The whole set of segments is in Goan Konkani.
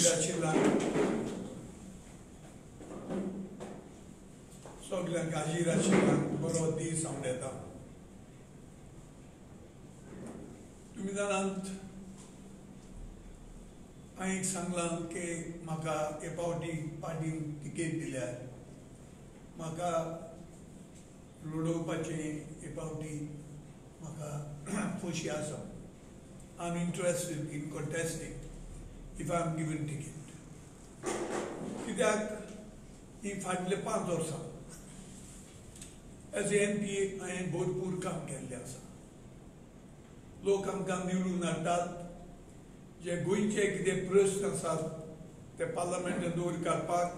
वयर आशिल्ल्या सगल्यांक हाजीर आशिल्ल्या बरो दीस हांव येता. तुमी जाणात हांवें एक सांगलां की म्हाका हे फावटी पार्टीन तिकेट दिल्या, म्हाका लडोवपाचें हे फावटी म्हाका खोशी आसा. I am interested in contesting if I am given ticket. कित्याक ही फाटले 5 वर्सां एज एम पी हांवें भरपूर काम केल्लें आसा. लोक आमकां निवडून हाडटात, जे गोंयचे कितें प्रस्न आसात ते पार्लमेंटान दवर काडपाक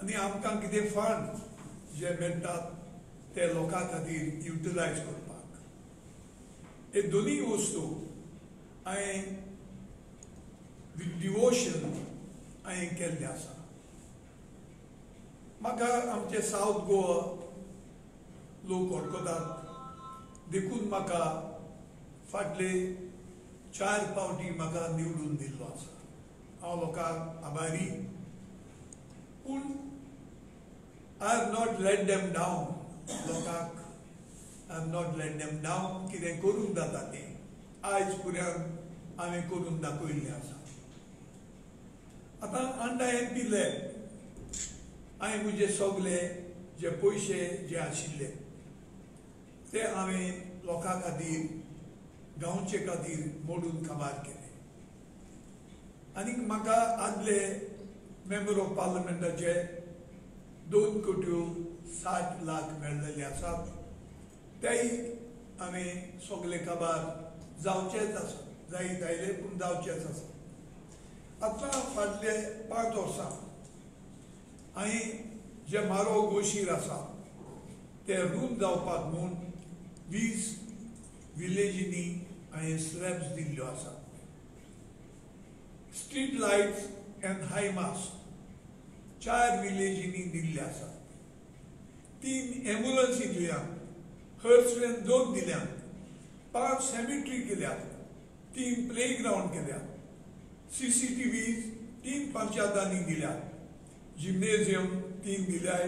आनी आमकां कितें फंड जे मेळटात ते लोकां खातीर युटिलायज करपाक. हे दोनूय वस्तू हांवें विथ डिवोशन हांवें केल्लें आसा. म्हाका आमचे सावथ गोवा लोक वळखतात, देखून म्हाका फाटले 4 फावटी म्हाका निवडून दिल्लो आसा. हांव लोकांक आभारी, पूण I have not let them down. लोकांक I have not let them down. कितें करूंक जाता तें आयज पर्यंत हांवें करून दाखयल्लें आसा. आतां अंडा एम पी लॅब हांवें म्हजे सगले जे पयशे जे आशिल्ले ते हांवें लोकां खातीर गांवचे खातीर मोडून काबार केले. आनी म्हाका आदले मेंबर ऑफ पार्लमेंटाचे 2,60,00,000 मेळ्ळेले आसात, तेय हांवें सगले काबार जावचेच आसा, जायत आयले पूण जावचेच आसा. आतां फाटले 5 वर्सां हांवें जे मारो गोशीर आसा ते रूंद जावपाक म्हूण 20 विलेजींनी हांवें स्लॅब्स दिल्ल्यो आसात. Street lights and high mast 4 विलेजींनी दिल्ले आसात. 3 एम्बुलन्सी दिल्या, हर्स व्हॅन 2 दिल्यात, 5 सेमिट्री केल्यात, 3 प्ले ग्रावंड केल्यात, CCTV 3 पंचायतांनी दिल्यात, जिम्नेजियम 3 दिल्याय,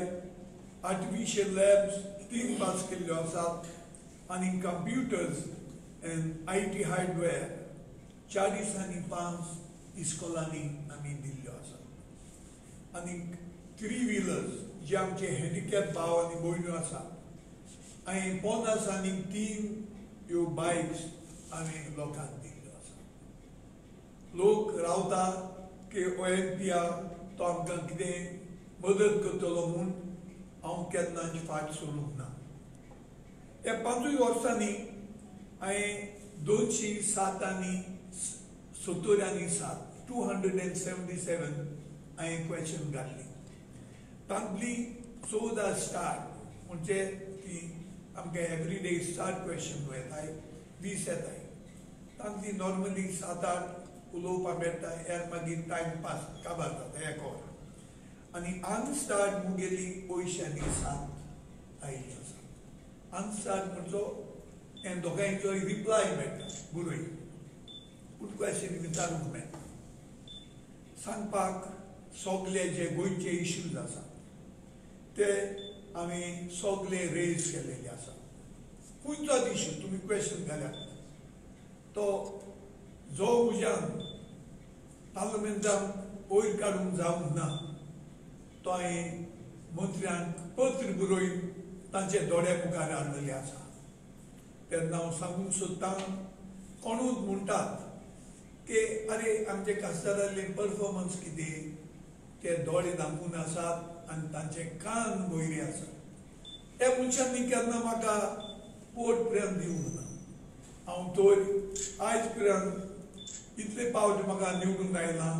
आर्टिफिशियल लॅब्स 3 पास केल्ल्यो आसात आनी कंप्युटर्स एंड IT hardware 40 आनी 5 इस्कॉलांनी आमी दिल्ल्यो आसात. आनी 3 व्हिलर्स जे आमचे हँडिकॅप भाव आनी भयण्यो आसात हांवें 50 आनी 3 ह्यो बायक्स हांवें लोकांक दिल्ल्यो आसात. लोक रावता की ओ एम पी आर तो आमकां कितें मदत करतलो म्हूण हांव केन्नाच फाट सोडूंक ना. ह्या 5 वर्सांनी हांवें 207 आनी 70 आनी 7 277 हांवें क्वेश्चन घातली. तांतली 14 स्टार म्हणजे ती आमकां एवरीडे स्टार क्वेश्चन येताय, 20 येताय. तांतली नॉर्मली 7-8 उलोवपाक मेळटा, ह्या मागीर टायम पास काबार जाता एक वर. आनी अनस्टार्ट मुगेली 87 आयिल्ली आसा. अनस्टार्ट म्हणचो हें दोगांयचो रिप्लाय मेळटा बरोय, पूण क्वेश्चन विचारूंक मेळटा. सांगपाक सगले जे गोंयचे इश्यूज आसा ते आमी सगले रेज केलेले आसा. खंयचोच इश्यू तुमी क्वेश्चन घाल्यात तो जो म्हज्यान पार्लमेंटान वयर काडूंक जावंक ना तो हांवें मंत्र्यांक पत्र बरोवन तांचे दोळे मुखार हाडलेले आसा. तेन्ना हांव सांगूंक सोदतां, कोणूच म्हणटात की अरे आमचे खासदाराले परफॉर्मन्स कितें, ते दोळे दामून आसात आनी तांचे कान बयरे आसात. त्या मनशांनी केन्ना म्हाका वोट पर्यंत दिवंक ना. हांव तर आयज पर्यंत इतले पावट म्हाका निवडून आयलां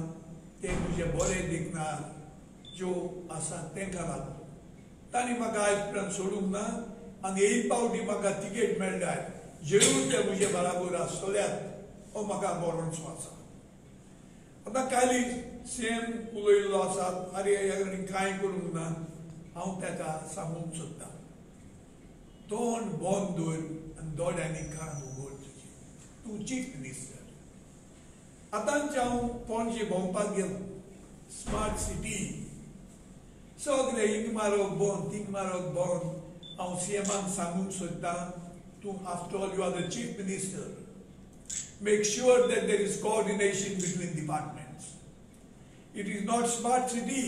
ते म्हजे बरे देखणार ज्यो आसा तांकां लागून तांणी म्हाका आयज पर्यंत सोडूंक ना. आनी एक पावटी म्हाका तिकेट मेळ्ळ्यार जरूर ते म्हजे बराबर आसतल्यात हो म्हाका बरोसो आसा. आतां काली सेम उलयल्लो आसात, आरे ह्या कांय करूंक ना. हांव ताका सांगूंक सोदतां, तोंड बंद दवर आनी दोळ्यांनी कान उगड तुजें, तूं चीफ मिनिस्टर. आतांच हांव पणजे भोंवपाक गेलो. स्मार्ट सिटी सगळे हिंग मारप बंद, थिंग मारप बंद. हांव सीएमाक सांगूंक सोदतां, तूं after all you are the chief minister, make sure that there is coordination between departments. It is not smart city.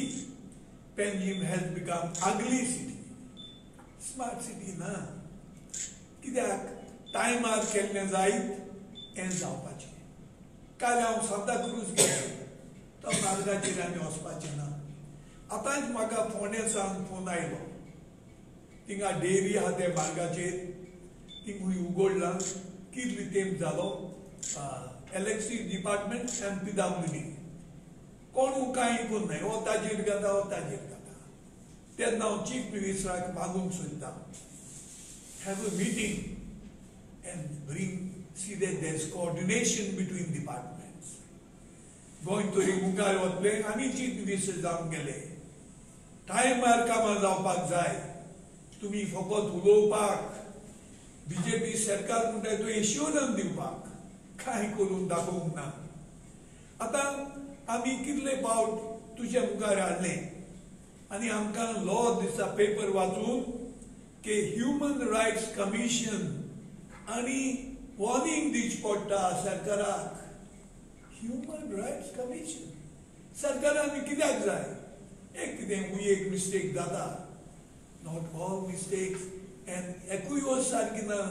Panjim has become ugly city. Smart city ना, कित्याक टायमार केल्लें जायत हें जावपाचें. काल हांव सांताक्रूज गेलो, तो मार्गाचेर आमी वचपाचें ना. आतांच म्हाका फोंडें सावन फोन आयलो, थिंगा डेरी आहा त्या मार्गाचेर, थिंग खंय उगडलां, कितली तेंप जालो, electric department and PWD कोणू कांय करनाय, हो ताजेर घाता हो ताजेर घाता. तेन्ना हांव चीफ मिनिस्टराक मागूंक सोदतां, have a meeting and bring see that there is coordination between departments. Goa तरी मुखार वतलें आनी चीफ मिनिस्टर जावन गेले. टायमार कामां जावपाक जाय. तुमी फकत उलोवपाक, बीजेपी सरकार म्हणटा तो एश्योरन्स दिवपाक, कांय करून दाखोवंक ना. आतां आमी कितले फावट तुज्या मुखार हाडलें आनी आमकां लॉ दिसता पेपर वाचून की ह्युमन रायट्स कमिशन आनी वॉर्निंग दिवचें पडटा सरकाराक. ह्युमन रायट्स कमिशन सरकारान कित्याक जाय? एक कितें हुंय एक मिस्टेक जाता, not all mistakes, and एकूय वर्स सारकी ना.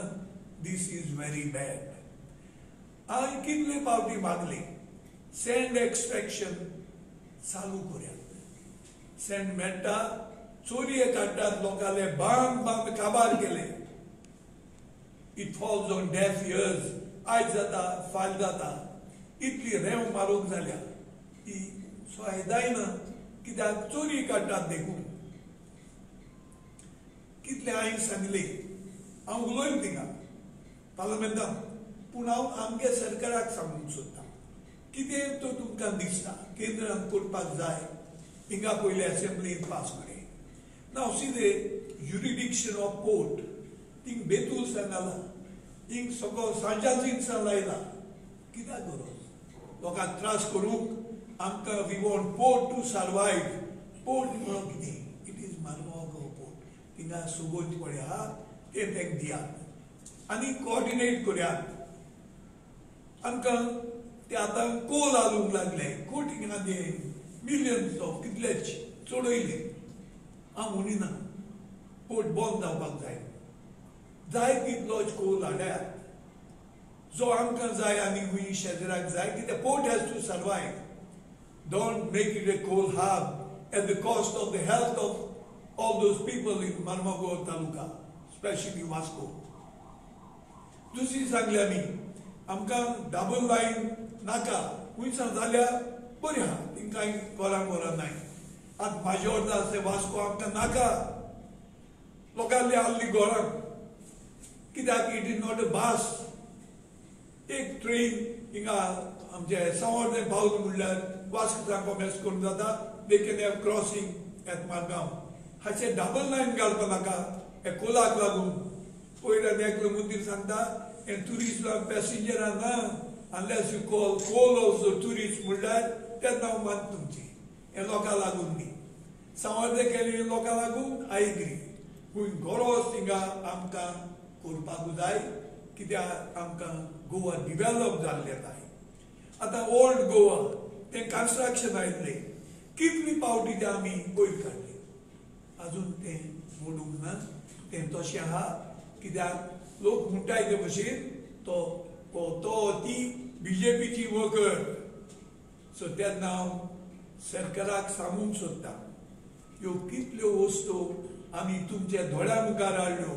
This is very bad. हांवें कितले फावटी मागले सँड एक्सट्रॅक्शन चालू करूया. सँड मेळटा, चोरये काडटात, लोकांले बांद बांद काबार केले. It falls on deaf ears. आयज जाता फाल्यां जाता, इतली रेंव मारूंक जाल्या ती सोय जायना, कित्याक चोरी काडटात देखून. कितले हांवें सांगले, हांव उलयलें थिंगा पार्लमेंटान, पूण हांव आमगे सरकाराक सांगूंक सोदतां, कितें तो तुमकां दिसता केंद्रान करपाक जाय, हिंगा पयले असेंब्लीन पास करें. Now see the jurisdiction of port, thing Betul सांगला, थिंग सगळो सांजाजीन लायला. कित्याक गरज लोकांक त्रास करूंक? आमकां we want port to survive. Port म्हणून कितें? It is Marmagao port. थिंगा सोबोत पळय आहा तें तांकां दियात आनी कोऑर्डिनेट करयात. आमकां ते आतां कोल हालूंक लागले, कोटी ते मिलियन्स ऑफ कितलेच चडयले. हांव म्हणिना पोर्ट बंद जावपाक जाय, जाय तितलोच कोल हाडयात जो आमकां जाय आनी खंय शेजराक जाय, कित्याक port has to survive. Don't make it a coal hub at the cost of the health of all those people in Marmagao taluka, specially Vasco. दुसरी सांगले आमी, आमकां डबल लायन नाका, खंयसान जाल्यार बरें आहा, तिंकां गोरां गोरां नाय. आतां म्हाजे अर्द आसा वास्को आमकां नाका, लोकांली आहली गोरां, कित्याक it is not a bus. एक ट्रेन हिंगा आमचे सावर्डें पावल म्हणल्यार वास्को सावन कोमेस करून जाता, they can have crossing at Margao. हाचे डबल लायन घालपा नाका हे कोलाक लागून. पयर आनी एकलो मंत्री सांगता हें ट्युरिस्ट पॅसेंजरां ना, unless you call coal also tourist म्हणल्यार तेन्ना हांव मानता तुमचें. हें लोकां लागून न्ही, सावर्डें केलें लोकां लागून, I agree, पूण गरज थिंगा आमकां करपाक जाय, कित्याक आमकां गोवा डिवेलप जाल्लें जाय. आतां ओल्ड गोवा तें कन्स्ट्रक्शन आयिल्लें, कितली पावटी तें आमी वयर काडलें, आजून तें मोडूंक ना, तें तशें आहा. कित्याक लोक म्हणटाय ते भशेन तो तो ती बीजेपीची वर्कर. सो तेन्ना हांव सरकाराक सांगूंक सोदतां, ह्यो कितल्यो वस्तू आमी तुमच्या दोळ्या मुखार हाडल्यो.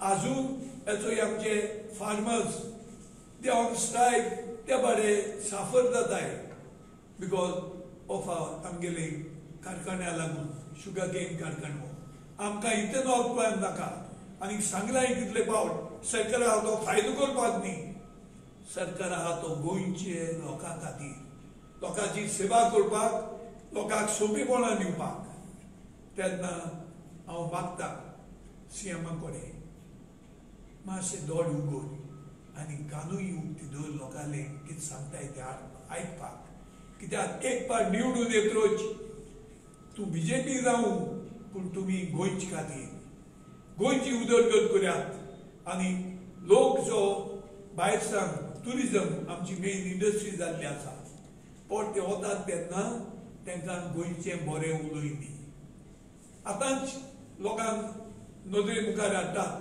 आजून हेचो आमचे फार्मर्स ते ऑन स्ट्रायक, ते बरे साफर जाताय because of आमगेले कारखान्या लागून, शुगर केन कारखानो. आमकां इथेनॉल प्लांट नाका. आनी सांगलां कितले फावट, सरकार आहा तो फायदो करपाक न्ही, सरकार आहा तो गोंयचे लोकां खातीर, लोकांची सेवा करपाक, लोकांक सोंपेपणां दिवपाक. तेन्ना हांव मागता सीएमा कडेन मातशें दोळे उगड आनी कानूय उक्ती दवर लोकांले कितें सांगताय तें आडपाक. आयकपाक. कित्याक एक पाट निवडून येतरोच तूं बीजेपी जावं पूण तुमी गोंयचे खातीर गोंयची उदरगत करात आनी लोक जो भायर सावन ट्युरिजम आमची मेन इंडस्ट्री जाल्ली आसा पण ते वतात तेन्ना तांकां गोंयचें बरें उलयनी. आतांच लोकांक नदरे मुखार हाडटात.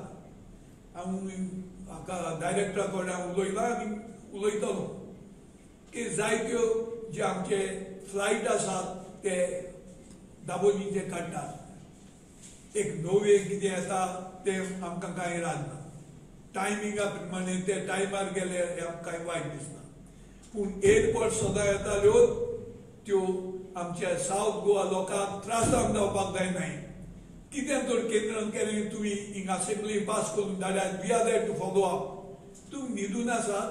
हांव हाका डायरेक्टरा कडेन हांव उलयलां आनी उलयतलो की जायत्यो जे आमचे फ्लायट आसात ते दाबोलीचे काडटात. एक नवें कितें येता तें आमकां कांय राजना टायमिंगा प्रमाणे ते टायमार गेले हें कांय वायट दिसना. पूण एअरपोर्ट सदां येताल्यो त्यो आमच्या सावथ गोवा लोकांक त्रासान जावपाक जायना. कितें तर केंद्रान केलें तुमी हिंगा असेंब्ली पास करून धाड्यात, we are there to follow up. तुमी न्हिदून आसात.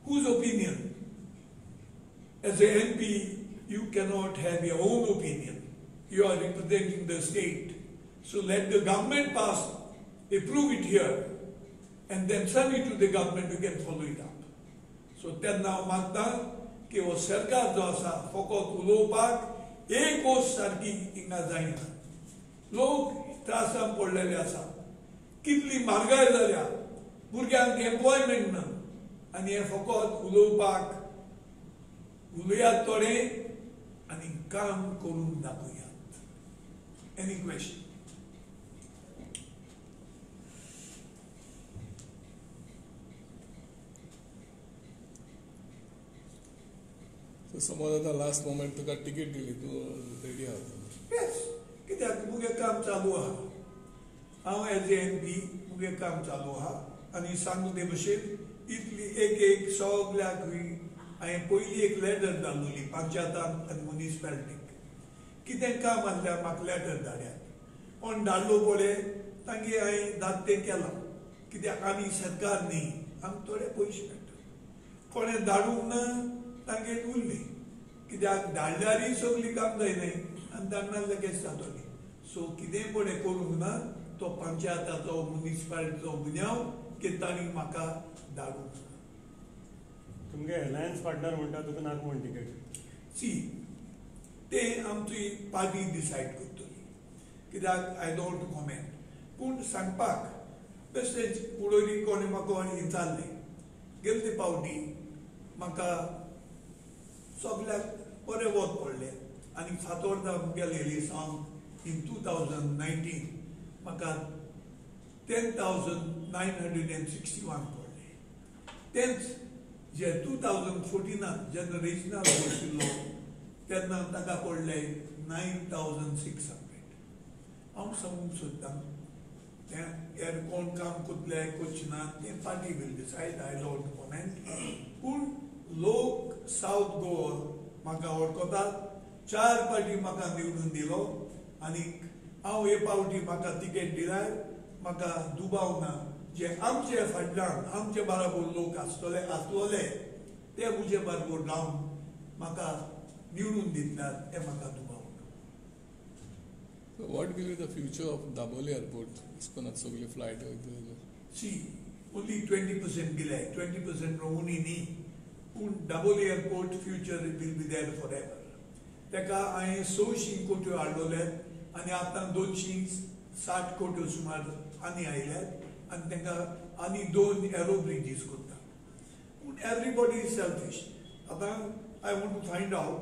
Whose opinion? As a MP you cannot have your own opinion. You are representing the state. So let the government pass, approve it here and then send it to the government, you can follow it up. So तेन्ना हांव मागता की हो सरकार जो आसा फकत उलोवपाक एक वस्त सारकी हिंगा जायना. लोक त्रासान पडलेले आसा, कितली म्हारगाय जाल्या, भुरग्यांक एम्प्लॉयमेंट ना आनी हें फकत उलोवपाक उलयात थोडें आनी काम करून दाखयात. Any question? समज आतां लास्ट मोमेंट तुका टिकेट दिली, तूं रेडी आहा? येस, कित्याक मुगे काम चालू आहा. हांव एज ए एम पी मुगे काम चालू आहा आनी सांगू ते भशेन इतली एक एक सगल्याक हांवें पयलीं एक लेटर धाडलेली पंचायतान आनी मुनिसिपालिटीक कितें काम आसल्यार म्हाका लेटर धाड्यात. कोण धाडलो पळय तांगे हांवें धाडतें केलां. कित्याक आमी सरकार न्ही, आमकां थोडे पयशे मेळटा. कोणें धाडूंक ना तांगेर उरली, कित्याक धाडल्यारय सगळीं काम जायना आनी धाडना लगेच जातली. सो कितेंय पळय करूंक ना तो पंचायताचो मुनिसिपालिटीचो गुन्यांव की तांणी म्हाका धाडूंक ना. तुमगे अलायन्स पार्टनर म्हणटा तुका नाका म्हण टिकेट? सी, ते आमची पार्टी डिसायड करतली, कित्याक I don't comment. पूण सांगपाक तशेंच उडोरी कोणें म्हाका विचारलें गेले ते पावटी म्हाका सगल्याक बरें वत पडलें आनी फातोर्डा मुगेलें एलिसांव इन 2019 म्हाका 10,961 पडले. तेंच जे 2014 जेन्ना रेजिनाल बशिल्लो तेन्ना ताका पडले 9,600. हांव सांगूंक सोदतां तें हेर कोण काम करतले करचे ना तें party will decide, I don't comment. पूण लोक सावथ गोवा म्हाका वळखतात, 4 पार्टी म्हाका निवडून दिलो आनी हांव हे पावटी म्हाका तिकेट दिल्यार म्हाका दुबाव ना जे आमचे फाटल्यान आमचे बराबर लोक आसतले आसतले ते म्हजे बरोबर रावन म्हाका निवडून दितल्यात हें म्हाका दुबाव ना. What will be the future of Dabolim airport? इस्कोनात सगळे फ्लायट वयतले? सी, ओन्ली 20% गेले, 20% उणी न्ही, पूण Dabolim airport future will be there for ever. ताका हांवें 600 कोट्यो हाडलेल्यात आनी आतां 260 कोट्यो सुमार आनी आयल्यात आनी तांकां आनी 2 एरो ब्रिजीस करता. पूण एवरीबॉडी is selfish. आतां I want to find out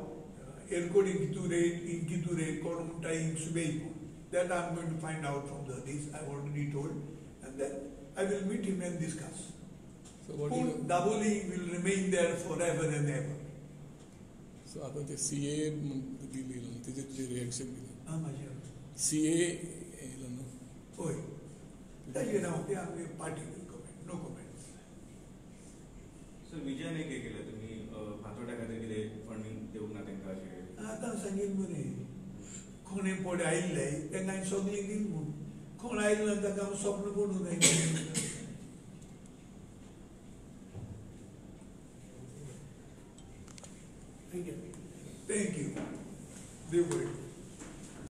एअरकोडींग कितू रेट, हिंग कितू रेट, कोण म्हणटा हिंग सुबेज म्हूण. That I am going to find out from the this I already told and then I will meet him and discuss. पूण Dabolim will remain there for ever and ever. So आतां ते CA दिली तेजेर तुजें रिएक्शन कितें? आं, म्हाजें CA येयलो न्हू? हय, ताजेर हांव ते आमगे party will comment, no comments. So Vijay Naik केलें तुमी फातोड्या खातीर कितें फंडींग दिवंक ना तांकां अशें? आतां सांगीत मरे कोणें पळय आयिल्ले तांकां हांवें सगळें दिलें म्हूण, कोण आयलो ना तांकां हांव सपन पडूं जाय. Thank you. Thank you.